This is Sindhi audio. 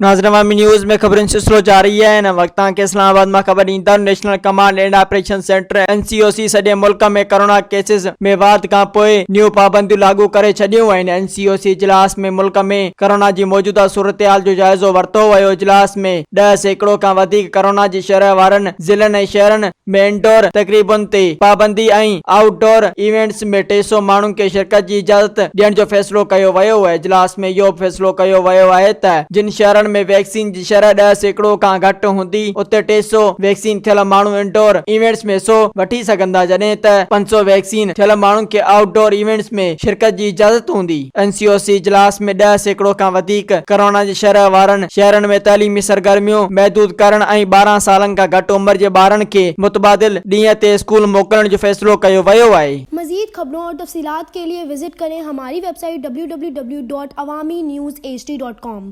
ناظرين عوامي نيوز ۾ خبرن جو سلسلو جاري آهي هن وقت توهان کي اسلام آباد مان خبر ڏيندا national command and operation centre N C O C سڄي ملڪ ۾ ڪرونا ڪيسز ۾ واڌ کانپوء نيون پابنديون لاڳو ڪري ڇڏيون آهن اين سي او سي اجلاس ۾ ملڪ ۾ ڪرونا جي موجوده صورتحال جو جائزو ورتو ويو اجلاس ۾ 10% کان وڌيڪ ڪرونا جي شرح وارن ضلعن ۽ شهرن ۾ انڊور تقريبن تي پابندي ۽ آئوٽ ڊور ايونٽس ۾ 300 ماڻهن کي شرڪت جي اجازت ڏيڻ جو فيصلو ڪيو ويو. اجلاس ۾ اهو به فيصلو ڪيو ويو آهي ته جن شهرن ۾ ويڪسين جي شرح 10% کان گهٽ هوندي اتي 300 ويڪسين ٿيل ماڻهو انڊور ايونٽس ۾ حصو وٺي سگهندا جڏهن ته 500 ويڪسين ٿيل ماڻهن کي آئوٽ ڊور ايونٽس ۾ شرڪت جي اجازت هوندي. اين سي او سي اجلاس ۾ 10% کان وڌيڪ ڪرونا جي شرح وارن شهرن ۾ تعليمي سرگرميون محدود ڪرڻ ۽ 12 سالن کان گهٽ عمر جي ٻارن کي متبادل ڏينهن تي اسڪول موڪلڻ جو فيصلو ڪيو ويو آهي. مزيد خبرون اور تفصيلات ڪي ليي وزٽ ڪرين هماري web site www.awamiNewsHD.com.